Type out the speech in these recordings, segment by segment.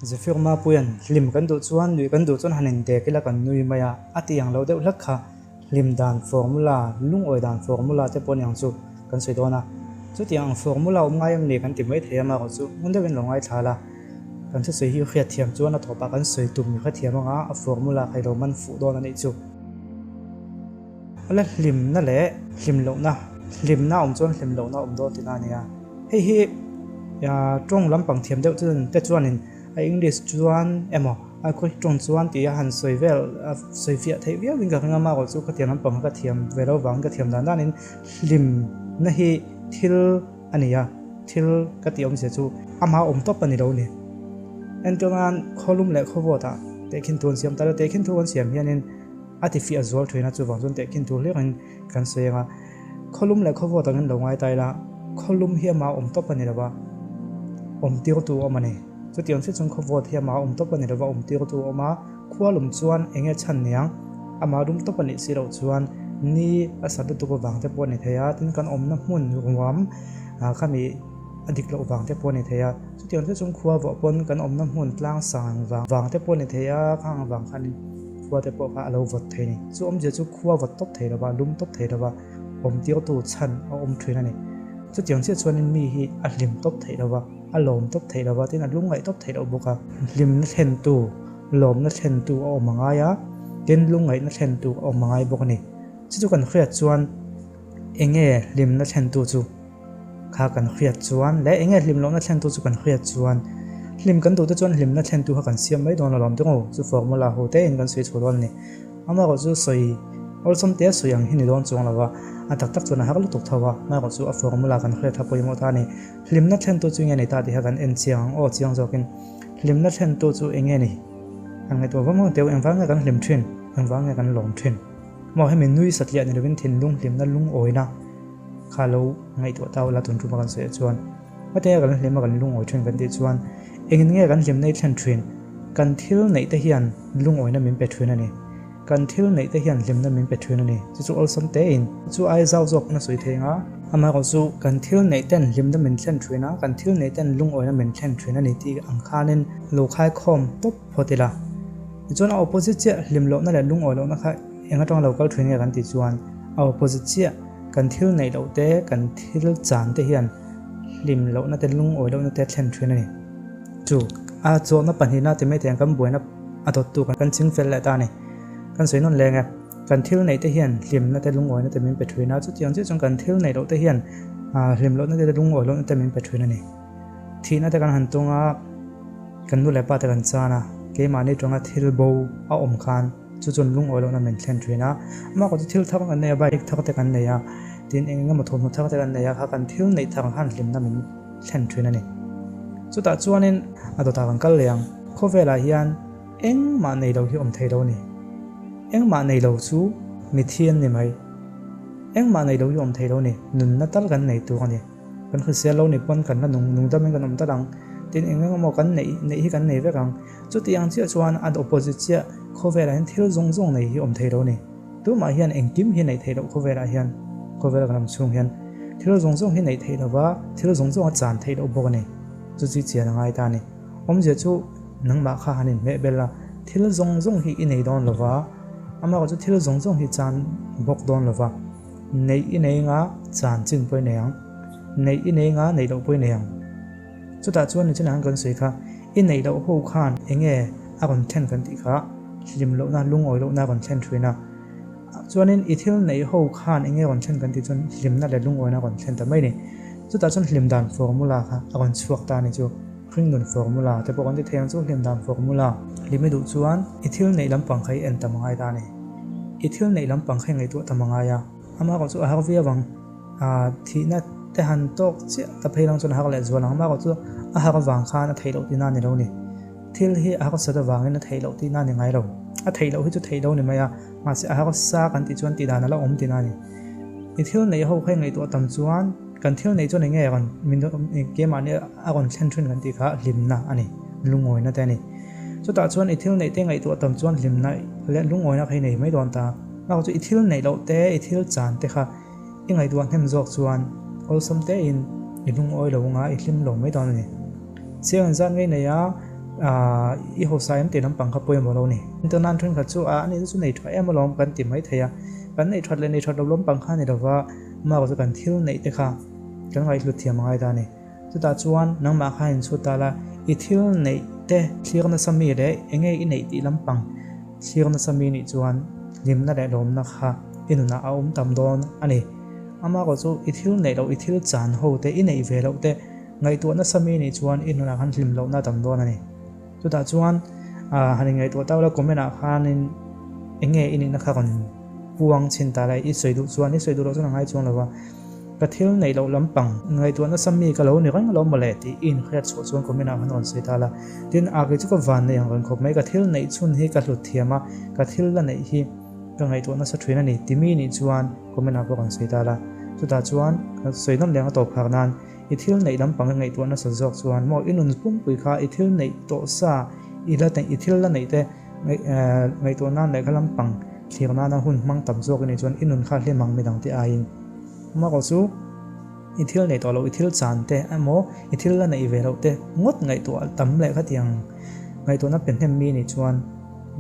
Zephyr Mapuia'n hlim kan duh chuan nuih kan duh chuan han indek ila kan nui mai a, a ti ang lo deuh hlek kha. Hlim dan formula, lungawi dan formula te pawh aniang chu kan sawi dawn a. Chutiang ang formula awm ngai em ni kan ti mai thei a, amaherawh chu ngun deuhin lo ngaithla la. Kan thusawi hi hriatthiam chuan a tawpah kan sawi tum i hrethiam anga a formula kha i lo man fuh dawn a nih chu. A la hlimna leh hlim lohna, hlimna awm chuan hlim lohna awm dawn tihna a ni a. Hei hi tawng lampang thiam deuh te chuanin a English chuan emaw a Greek tawng chuan tih a han sawi vel a sawi fiah theih viau in ka ring a, amaherawh chu ka thiam lampang kha ka thiam ve lo vangin ka thiam dan danin hlimna hi thil a ni a, thil ka tih awmzia chu amah awm tawp a ni lo a ni. Entirnan khawlum leh khawvawtah tehkhin thu an siam ta lo, tehkhin thu an siam hianin a ti fiah zual thin a, chuvang chuan tehkhin thu hlirin kan sawi ang a, khawlum leh khawvawt angin lo ngai ta ila, khawlum hi amah awm tawp a ni lo va, awm tirtu awm a ni. Chutiang chiah chuan khawvawt hi amah awm tawp a ni lo va, awm tirtu awm a, khualum chuan eng nge chhan niang, amah rum tawp a nih si loh chuan ni a sat lutuk avang te pawh a ni thei a, tin kan awmna hmun ruam khami a dik loh vang te pawh a ni thei a, chutiang chiah chuan khua vawh pawn kan awmna hmun tlang sang vang te pawh a ni thei a, khang avang khanin. Khua te pawh kha a lo vawt thei a ni. Chu awmzia chu khua vawt tawp thei lova, lum tawp thei lova awm tirtu chhan a awm thin a ni. Chutiang chiah chuanin mi hi a hlim tawp theih lova, a lawm tawp theih lova, tin a lungngaih tawp theih loh bawk a. Hlimna thlentu, lawmna thlentu a awm a ngai a, tin lungngaihna thlentu a awm a ngai bawk a ni. Chu chu kan hriat chuan enge hlimna thlentu chu? Kha kan hriat chuan leh enge hlim lohna thlentu chu kan hriat chuan hlim kan duhte chuan hlimna thlentu kha kan siam mai dawn alawm tawng aw chu formula ho te in kan sawi chhuah dawn a ni. Amaherawh chu sawi awlsam te sawi ang hi ni dawn chuang lo va, a tak tak chuan a har lutuk tho a, amaherawh chu a formula kan hriat kha pawimawh ta a ni. Hlimna thlentu chu enge ni ta tih kha kan en chiang ang aw chiang zawkin hlimna thlentu chu enge ni? Kan ngaihtuah vang vang teu engvang nge kan hlim thin? Engvang nge kan lawm thin? Maw hemi nui satliah ni lovin thinlung hlimna lungawina kha lo ngaihtuah ta ula tun tuma kan sawi ah chuan hetianga kan hlim a kan lungawi thin kan tih chuan engin nge kan hlim nei thlen thin kan thil neih te hian lungawina min pe thin a ni kan thil neih te hian hlimna min pe thin a ni chu chu awlsam te in chu ai zau zawk na sawi thei anga amaherawh chu kan thil neih ten hlimna min thlen thin a kan thil neih ten lungawina min thlen thin a ni tih ang khanin lo khaikhawm tawp phawt ila tichuan a opposite chiah hlim lohna leh lungawi lohna kha Eng atanga lo kal thin nge kan tih chuan a opposite chiah kan thil neih loh te kan thil chan te hian hlim lohna te lungawi lohna te a thlen thin a ni. Chu a chawhna pahnihna ti mai thei ang kan buaina a dawttu kan ching fel leh ta a ni. Kan sawi nawn leng e, kan thil neih te hian hlimna te lungawina te min pe thin a, chutiang chiah chuan kan thil neih loh te hian hlim lohna te lungawi lohna te min pe thin a ni. Thihna te kan han tung a, kan nu leh pa te kan chan a, keimahni tanga thil bo a awm khan, Chu chuan lungawi lohna min thlen thin a, amah kawt chu thil thar kan nei a, bike thar te kan nei a, tin eng eng emaw thawmhnaw thar te kan nei a, kha kan thil neih thar ang khan hlimna min thlen thin a ni. Chutah chuanin a dawtah kan kal leh ang, khawvelah hian engmah nei lo hi awm thei lo a ni. Engmah nei lo chu mithi an ni mai. Engmah nei lo hi awm thei lo a ni, nunna tal kan nei tur a ni. Kan hrisel lo ni pawn kan la nung nung damin kan awm tal ang, tin eng eng emaw kan neih neih hi kan nei vek ang. Chuti ang chiah chuan a opposite chiah khawvelah hian thil zawng zawng nei hi awm thei lo a ni. Tumah hian engkim hi neih theih loh khawvelah hian, khawvela kan awm chhung hian thil zawng zawng hi neih theih lova thil zawng zawng a chan theih loh bawk a ni. Chu chi chian a ngai ta a ni. Awmzia chu nangmah kha han inhmeh bel a, thil zawng zawng hi i nei dawn lova, amaherawhchu chu thil zawng zawng hi chan bawk dawn lova. Neih i nei nga chan chin pawh i nei ang. Neih i nei nga neih loh pawh i nei ang. Chutah chuan nichin ang kan sawi kha, i neih loh ho khan eng nge a rawn thlen kan tih kha, hlim lohna, lungawi lohna a rawn thlen thin a. Chuanin i thil neih ho khan eng nge a rawn thlen kan tih chuan hlimna leh lungawina a rawn thlen ta mai a ni. Chutah chuan hlim dan formula kha a rawn chhuak ta a ni chu. Hringnun formula te pawh kan ti thei ang chu, hlim dan formula. Hlim i duh chuan i thil neih lampang kha i en tam a ngai ta a ni. I thil neih lampang kha i ngaihtuah tam a ngai a. Amaherawh chu a har viau ang. Thihna te han tawk chiah ta phei lang chuan a har leh zual ang. Amaherawh chu a har avang khan a theih loh tihna a ni lo ni. Thil hi a harsat avangin a theih loh tihna a ni ngai lo. A theih loh hi chu theih lo ni mai a, mahse a harsa kan tih chuan tih dan a la awm tihna a ni. I thil neih ho kha i ngaihtuah tam chuan kan thil neih chuan eng nge rawn min keimahni a rawn thlen thin kan tih kha hlimna a ni, lungawina te a ni. Chutah chuan i thil neih te ngaihtuah tam chuan hlimna leh lungawina kha i nei mai dawn ta. Bakah chu i thil neih loh te, i thil chan te kha i ngaihtuah hnem zawk chuan awlsam tein i lungawi lo anga i hlim lo mai dawn a ni. Chiang in zat ngei nei a, I hausa em tih lampang kha pawimawh lo ni. Entirnan thenkhat chu a ani chu nei tha em alawm kan ti mai thei a, kan neih that leh nei that lo lampang kha a ni lova, amah chu kan thil neih te kha kan ngaihhlut thiam a ngai ta a ni. Chutah chuan nangmah kha inchhut ta la, i thil neih te thlir nasa mi leh enge i neih tih lampang thlir nasa mi nih chuan hlimna leh lawmna kha i nunah a awm tam dawn a ni. Amaherawhchu chu i thil neih loh, i thil chan ho te, i neih ve loh te ngaihtuah nasa mi nih chuan i nunah khan hlim lohna a tam dawn a ni. Chutah chuan han inngaihtuah ta ula comment ah khanin enge i nihna kha rawn puang chhin ta la, i sawi duh chuan, i sawi duh loh chuan a ngai chuang lo va. Ka thil neih loh lampang ngaihtuah nasa mi ka lo ni reng lo mawle tih i inhriat chhuah chuan comment ah khan rawn sawi ta la. Tin, a kei chu ka van nei ang reng khawp mai, ka thil neih chhun hi ka hlut thiam a, ka thil la neih hi ka ngaihtuah nasa thin a ni ti mi nih chuan comment ah pawh rawn sawi ta la. Chutah chuan ka sawi nawn leng a tawp phak nan i thil neih lampang i ngaihtuah nasa zawk chuan maw i nun pumpui kha i thil neih tawh sa i la i thil la neih te Ngaihtuah nan leh kha lampang thlir nana hun hmang tam zawk i nih chuan i nun kha hlim ang midang te aiin. Amaherawh chu i thil neih tawh loh, i thil chan te emaw i thil la neih ve loh te ngawt ngaihtuah tam leh khatiang ngaihtuahna pe hnem mi nih chuan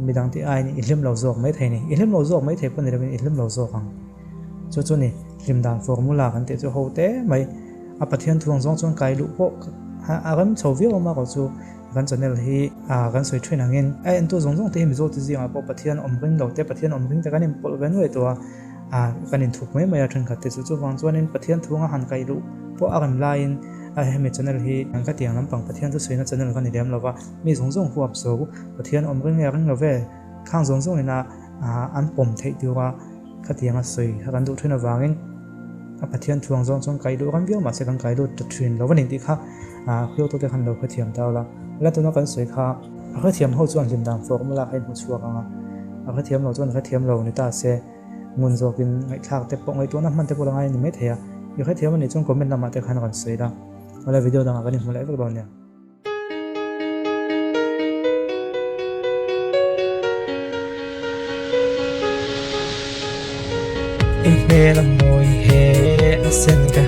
midang te aiin i hlim lo zawk mai thei a ni. I hlim lo zawk mai thei pawh ni lovin i hlim lo zawk ang. Chu chu ni hlim dan formula kan tih chu ho te mai. A Pathian thu ang zawng chuan kai luh pawh a rem chho viau amaherawh chu Kan channel hi kan sawi thin angin a entu zawng zawng te hi Mizo te zingah pawh Pathian awm ring lo te, Pathian awm ring te kan inpawlh ve nuai tawh a, kan inthup mai mai a thenkhat te chu. Chuvang chuanin Pathian thunga han kaih luh pawh a rem laiin hemi channel hi kan ka tiang lampang Pathian chu sawina channel ka ni lem lo va, mi zawng zawng huap zo Pathian awm ring nge ring lo ve khang zawng zawngin a an pawm theih tura khatianga sawi kha kan duh thin avangin a Pathian thuang zawng chuan kaih luh ram viau mahse kan kai lut ta thin lo a ni tih kha hriatu te khan lo hrethiam ta ula. La tuna kan sawi kha a hrethiam ho chuan hlim dan formula kha in hmu chhuak ang a, a hrethiam lo chuan hrethiam lo ni ta se ngun zawkin ngaihthlak te pawh ngaihtuahna hman te pawh la ngai a ni maithei a, i hrethiam a nih chuan comment lamah te khan rawn sawi la, awle video dangah kan inhmu leh vek dawn nia. I hmel a mawi he a sen ka.